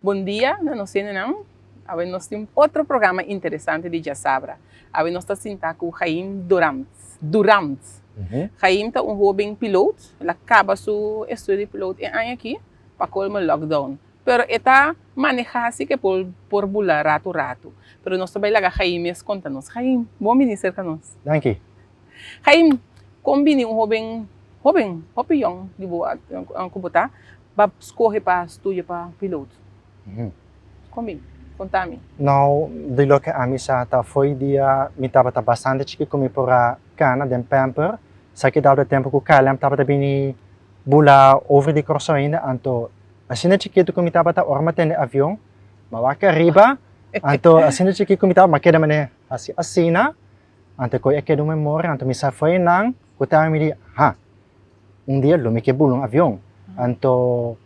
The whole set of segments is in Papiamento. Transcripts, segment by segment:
Bon dia na nos hendenan. Awe nos tin otro programa interesante di Djasabra. Awe nos ta sinta ku Jaim Durant. Durant. Jaim ta un hoben piloot. El a kaba su estudio di piloot e aña aki pa colmo lockdown. Pero e ta maneha si ku e por por bula ratu ratu. Pero nos ta bai laga Jaim mes konta nos. Jaim, bon bini serka nos. Danki. Jaim, kon bini un hoben, hoben, hopi yong di bo ku bo ta, ba skohe pa studia pa piloot? Kon bini? Konta mi. Nou, di loke ami sa ta fo'i dia mi tabata bastante chiki ku mi por a kana den pamper. Sa ki tabata tempu ku KLM tabata bini bula over di Kòrsou ainda, anto asina chikitu ku mi tabata ora mi a tende avion, mi a wak ariba, anto asina chiki ku mi tabata mi a keda manera hasi asina. Anto koe a keda un memoria, anto mi sa fo'i nan ku ta mi di, ha, un dia lo mi ke bula un avion. Anto,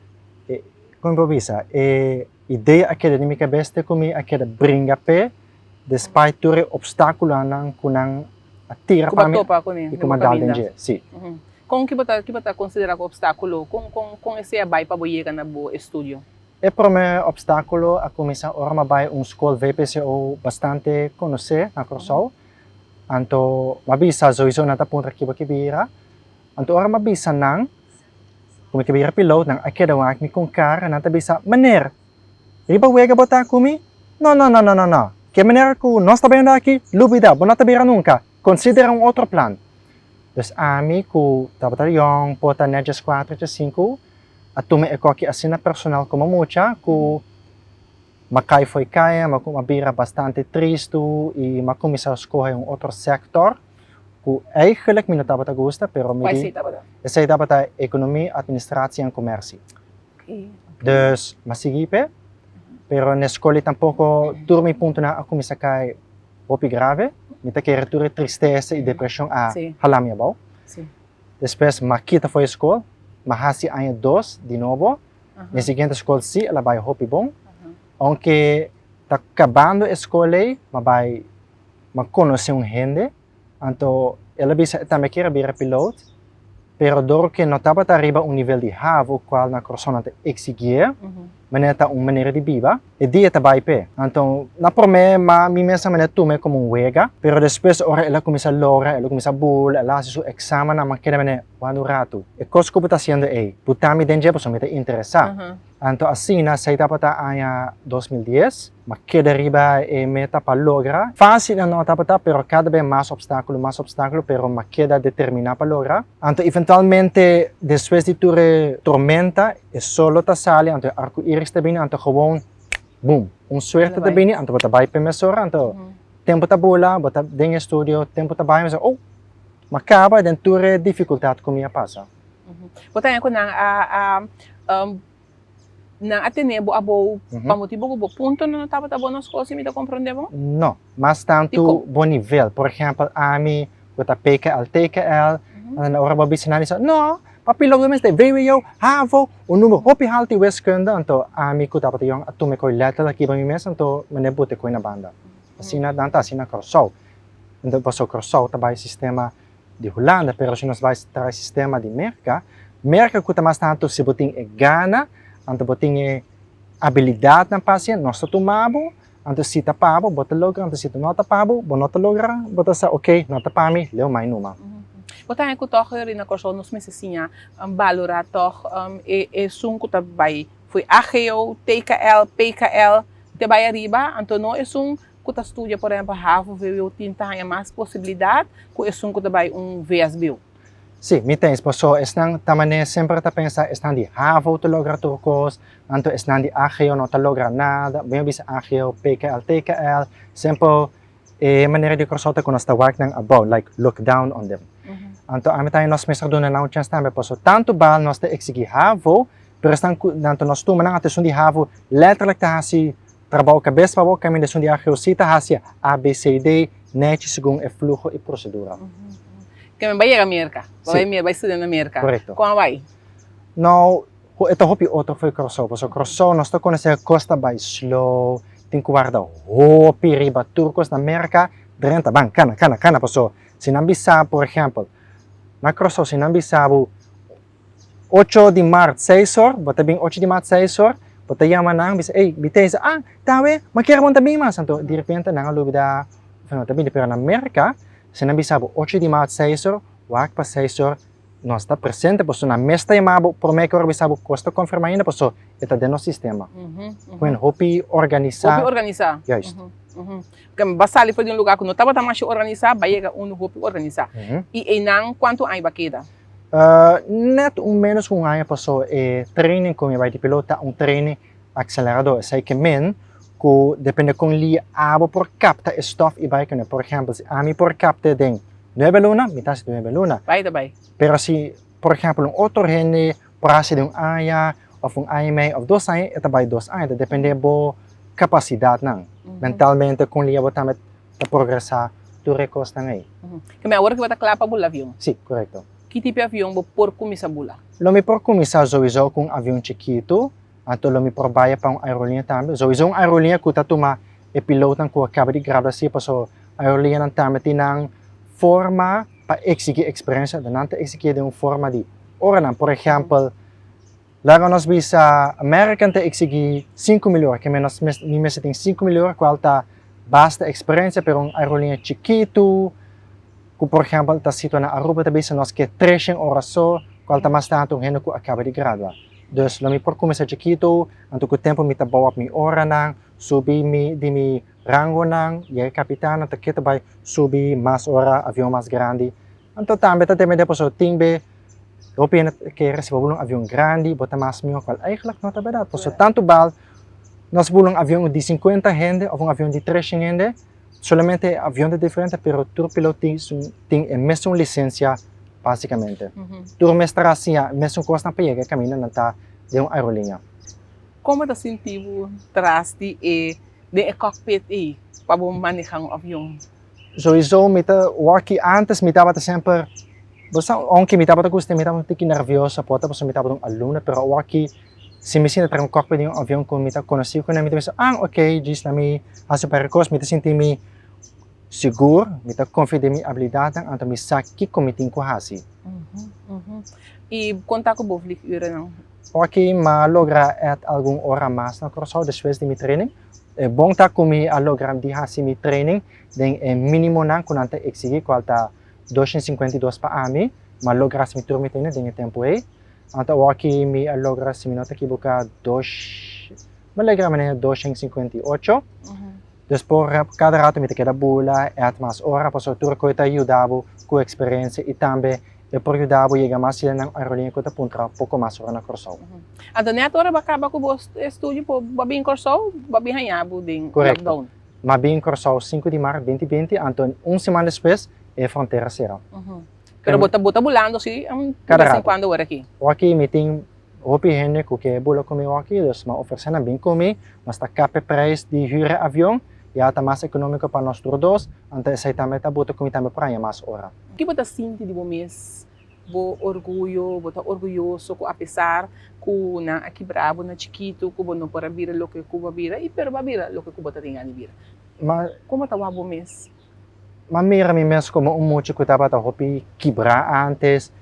e, kon mi por bisa, e idea a keda den mi kabes te ku mi a keda bringa p'e, despite tur e opstakulonan ku nan a tira Ku bo pa mi topa kuné i den ku bo mi a dal den kaminda. dje, si. Kon ki bo ta, ki bo ta konsiderá ku opstákulo? Kon, kon, kon esei a bai pa bo yega na bo estudio? E promé opstákulo a kuminsá ora mi a bai un skol VPCO bastante konosé na Kòrsou. Anto mi a bisa souiso nan ta puntra kibo ki bira. Anto ora mi a bisa nan ku mi ke bira pilot, nan a keda wak mi kon kara, nan ta bisa, Meneer, riba wega bo ta ku mi? No, no, no, no, no, no. Ke manera ku nos ta bayendo aki, lubida, bo no ta bira nunka. Konsidera un otro plan. Dus ami ku tabata yòn, por ta nèt djeskuater, djessinku, a tuma e koki asina personal komo mucha ku m'a kai fo'i kaya, m'a m'a bira bastante tristu i m'a kuminsá skohe un otro sektor ku eigenlijk mi no tabata gusta pero mi Kual di esei tabata? Esei tabata ekonomia, atministratie en komersie. Dus m'a sigui p'e pero na e skol ei tampoko tur mi puntonan a kuminsá kai hopi grave, mi ta kere tur e tristesa i depreshon a hala mi abou. Despues m'a kita for e skol, m'a hasi aña dos di nobo. Mi siguiente skol si el a bai hopi bon. Ounke ta kabando e skol ei, m'a bai, m'a konosé un hende, anto el a bisa e tambe kier a bira piloot, pero dor ke no tabata riba un nivel di havo kual na Kòrsou nan ta eksigié, manera ta un manera di biba, e dia ta bai p'e. Anto, na promé ma mi mes a manera tum'e komo un wega, pero despues ora el a kuminsá logra, el a kuminsá bula, el a hasi su eksamennan, m'a keda manera, wak un ratu, e kos ku bo ta hasiendo ei, bo ta mi den dje pasobra mi ta interesá. Anto asina, esei tabata aña 2010, m'a keda riba e meta pa logra. Fásil no tabata, pero kada bes mas opstákulo, mas opstákulo, pero m'a keda determiná pa logra. Anto eventualmente despues di tur e tormenta e sol lo ta sali anto e arco iris ta bini anto gewoon boom un suerte ta bini anto bo ta bai p'e mesora anto tempo ta bula bo ta den e studio tempo ta bai bo sa oh mi a caba den tur e dificultad cu mi a pasa. Bo ta haña cu nan a Nan a tene bo abou pa motibu ku bo puntonan no tabata bon na skol, si mi ta komprondé bo? No, mas tantu bo nivel. Por ehèmpel, ami ku ta PKL, TKL, na ora bo bisa nan di sa, no, papi loke mester vwo, havo, un number hopi haltu di wiskunde, anto ami ku tabata yòn a tuma e koi lèterlik riba mi mes, anto mi a buta e koi na banda. Asina nan ta hasi na Kòrsou. Anto pasobra Kòrsou ta bai sistema di Hulanda, pero si nos bai trae sistema di Merka, Merka ku ta mas tantu si bo tin e gana, anto bo tin e abilidatnan pa hasié, nos ta tuma bo, anto si ta pa bo, bo ta logra, anto si no ta pa bo, bo no ta logra, bo ta sa ok, no ta pa mi, leu mai numa. Bo ta haña ku tòg heri na Kòrsou nos mester siña balorá tòg e esun ku ta bai fo'i AGO, TKL, PKL te bai ariba, anto no esun ku ta studia por ehempel havo, vwo tin ta haña mas posibilidat ku esun ku ta bai un vsbo. Sí, mi ta esposo esnan ta manera semper ta pensa esnan di havo ta logra tur kos, anto esnan di AGO no ta logra nada, bo a bisa AGO, PKL, TKL, semper e manera di Kòrsou ta ku nos ta wak nan abou, like look down on them. Anto ami ta haña nos mester duna nan un chèns tambe pasobra tantu bal nos ta eksigí havo, pero esnan ku anto nos tuma nan anto esun di havo lèterlik ta hasi Trabou kabes pa bo kaminda esun di AGOC ta hasi A, B, C, D nechi segun e fluho i prosedura. Ke men bai yega Merka? Bo bai bai studia na Merka. Korekto. Kon a bai? Nou, e ta hopi otro for Kòrsou, pasobra Kòrsou nos ta konosé kos ta bai slow, tin ku warda hopi riba tur kos. Na Merka drenta ban kana kana kana pasobra si nan bisa por ehèmpel na Kòrsou si nan bisa bo Ocho di mart seis or, bo ta bin ocho di mart seis or, Bo ta yama nan bisa, ey, mi ta hesa, ah, tawe, ma kier bo no ta bin mas. Anto di repente nan a lubida of nan no ta bini. Pero na Merka, si nan bisa bo ocho di maart seis or, wak pa seis or nos ta presente pasobra nan mes ta yama bo prome ku ora bisa bo kos ta konfirma ainda pasobra e ta den nos sistema. Bueno, hopi organisá. Hopi organisá. Juist. Porque bo a sali for di un lugar ku no tabata masha organisá, bo a yega unu hopi organisá. I einan kuantu aña bo a keda? Net un menos ku un aña pasó e training ku mi bai di pilot ta un training akselerador. Esei ke men ku depende kon lia abo por kapta e stof i bai kuné. Por ehèmpel, si ami por kapt'é den nuebe luna, mi ta hasi den nuebe luna. Bai ta bai. Pero si, por ehèmpel, un otro hende por hasi den un aña òf un aña i mei òf dos aña, e ta bai dos aña. Ta depende bo kapasidatnan. Mentalmente kon lia bo tambe ta progresá tur e kosnan ei. Ke men awor ke bo ta kla pa bula avion? Sí, korekto. Ki tipo di avion bo por kuminsá bula? Lo mi por kuminsá souiso ku un avion chikitu, anto lo mi por baya pa un aerolínea tambe. Souiso un aerolínea ku ta tuma e pilotnan ku a kaba di gradua sí, pasobra aerolíneanan tambe tin nan forma pa eksigí eksperensia, nan ta eksigí den un forma di oranan. Por ehèmpel, Laga nos bisa American ta exigi 5000 ora, ke men nos mi mester tin 5000 ora kual ta basta experiencia, pero un aerolinea chikitu ku por ehempel ta situa na Aruba ta bisa nos ke 300 ora so, kual ta mas tantu un hende ku a kaba di gradua. Dus lo mi por kuminsa chikitu, anto ku tempu mi ta bou op mi oranan, subi mi di mi rangonan, yega kapitan anto ke ta bai subi mas ora, avion mas grandi. Anto tambe ta depende pasobra tin be hopi hende ta kere si bo bula un avion grandi bo ta mas mihó cual eigenlijk no ta berdad pasobra tantu bal nos bula un avion di sinkuenta hende of un avion di treshen hende solamente e avion ta diferente pero tur pilot tin su tin e mesun licencia basicamente tur mester a siña mesun cosnan pa yega e caminda nan ta den un aerolinea. Kon bo ta sinti bo tras di e den e cockpit ei pa bo maneha un avion? Sowieso mi ta wak antes mi tabata semper bo sa aunke mi tabata gusta mi tabata un tiki nervioso por ta pasobra mi tabata un alumno pero awor aki si mi sinta traha un cockpit di un avion ku mi ta konosí kuné mi ta bisa ah ok djis la mi hasi un par di kos mi ta sinti mi sigur mi ta konfia den mi abilidatnan anto mi sa kiko mi tin ku hasi. I kon ta ku bo vliegurennan? Awor aki mi a logra et algun ora mas na Kòrsou despues di mi training. E bon ta ku mi a logra di hasi mi training den e minimonan ku nan ta eksigí, kual ta 252 pa ami. Mi a logra hasi mi tur mi training den e tempu ei. Anto awor aki mi a logra, si mi no ta ekiboká, dos, mi a logra manera 258. Dus por kada rato mi ta keda bula, et mas ora, pasobra tur kos ta yuda bo ku eksperensia i tambe e por yuda bo yega mas hende nan aerolínea ku ta puntra poko mas ora na Kòrsou. Anto nèt ora bo a kaba ku bo estudio bo a bin Kòrsou, bo a bin haña bo den Korekto. lockdown. Mi a bin Kòrsou sinku di mart binti binti, anto un siman despues e frontera sera. Pero bo ta bo ta bulando si Kada de bes en rato. kuando ora aki? Ora aki mi tin hopi hende ku ke bula ku mi ora aki, dus mi a ofresé nan bin ku mi, nos ta kap e preis di hür e avion, ya ta mas ekonómiko pa nos tur dos, anto esei tambe ta buta ku mi tambe por haña mas ora. Ki bo ta sinti di bo mes? Bo orguyo, bo ta orguyoso ku apesar ku nan a kibra bo na chikitu ku bo no por a bira loke ku bo a bira i pero bo a bira loke ku bo ta tin gana di bira. Ma. Komo ta wak bo mes? M'a mira mi mes komo un mucha ku tabata hopi kibrá ántes,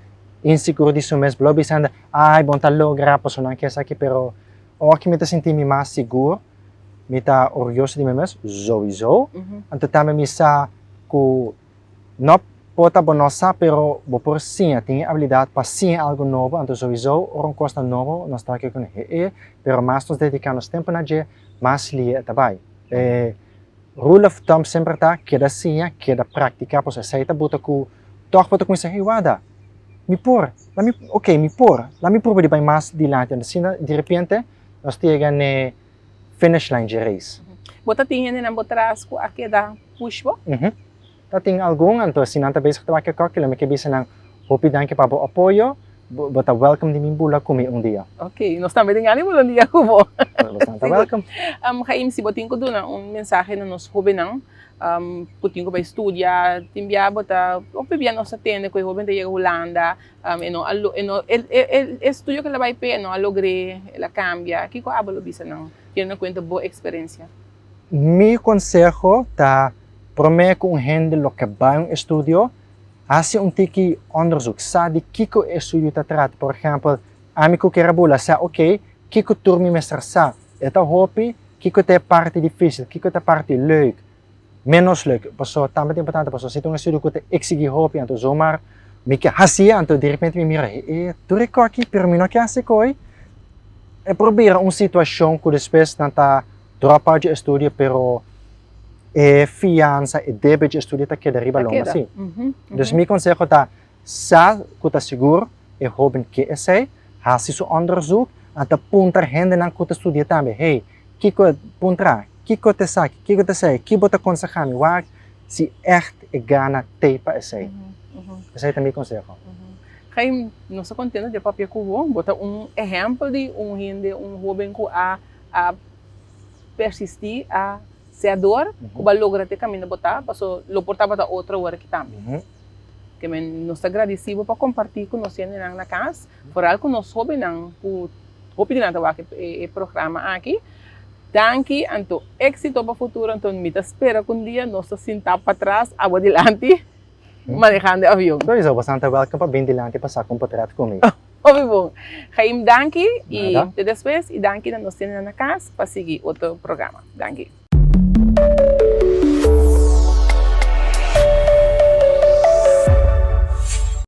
insigur di su mes, blo bisando, Ai, bo no ta logra pasobra nan ke esaki, pero ora ku mi ta sinti mi mas sigur, mi ta orguyoso di mi mes, souiso. Anto tambe mi sa ku no por ta bo no sa, pero bo por siña, tin e abilidat pa siña algu nobo, anto souiso ora un kos ta nobo, nos ta ke ku he e, pero mas nos dediká nos tempu na dje, mas lia e ta bai. E rule of thumb semper ta keda siña, keda praktiká, pasobra esei ta buta ku tòg bo ta kuminsá, hey wada, mi por, la mi, ok, mi por, la mi prueba di bai mas dilanti, anto asina direpente nos ta yega n'e finish line dje race. Bo ta tin hendenan bo tras ku a keda push bo? Ta tin algun, anto si nan ta bezig ta wak e kòki, lo mi ke bisa nan, Hopi danki pa bo apoyo, bo ta welcome di mi bula ku mi un dia. Ok, nos tambe tin gana di bula un dia ku bo. Bo ta welcome. Jaime, si bo tin ku duna un mensahe na nos hobennan ku tin ku bai studia, tin bia bo ta, hopi bia nos ta tende ku e hoben ta yega Hulanda, e no a e no e estudio ku el a bai p'e e no a logr'é, el a kambia. Kiko abo lo bisa nan, teniendo en kuenta bo eksperensia? Mi konseho ta promé ku un hende lo ke bai un estudio, hasi un tiki onderzoek, sa di kiko e estudio ta trata. Por ehèmpel, ami ku kier a bula sa, ok, Kiko tur mi mester sa? E ta hopi, kiko ta e parti difícil, kiko ta e parti leuk, menos leuk, paso tambe ta importante paso si ta un estudio ku ta eksigí hopi anto zomaar mi ke hasié anto direpente mi mira e tur e koki pero mi no ke hasi koi e por bira un situashon ku despues nan ta drop out dje estudio pero e fiansa e debe dje estudio ta keda riba lomba si. Dus mi konseho ta Sa ku ta sigur e hóben ke esei, hasi su onderzoek en ta puntra hendenan ku ta studia tambe, Hey, kiko puntra, kiko ta esaki, kiko ta esei, ki bo ta konsehá mi? Wak si ègt e gana t'ei pa esei. Esei ta mi konseho. Jaime, nos ta kontento di a papia ku bo. Bo ta un ehèmpel di un hende, un hóben ku a a persistí, a sea dor, ku bo a logra te kaminda bo ta, paso lo por tabata otro awor aki tambe. Ke men nos ta gradisí bo pa kompartí ku nos hendenan na kas, foral ku nos hóbennan ku hopi di nan ta wak e programa aki. Danki anto éksito pa futuro anto mi ta spera ku un dia nos ta sintá patras abo dilanti manehando e avion. Sowieso, boso ta wèlkòm pa bin dilanti pa saka un potrèt ku mi. Hopi bon. Jaime danki i te despues i danki na nos hendenan na kas pa sigui otro programa. Danki.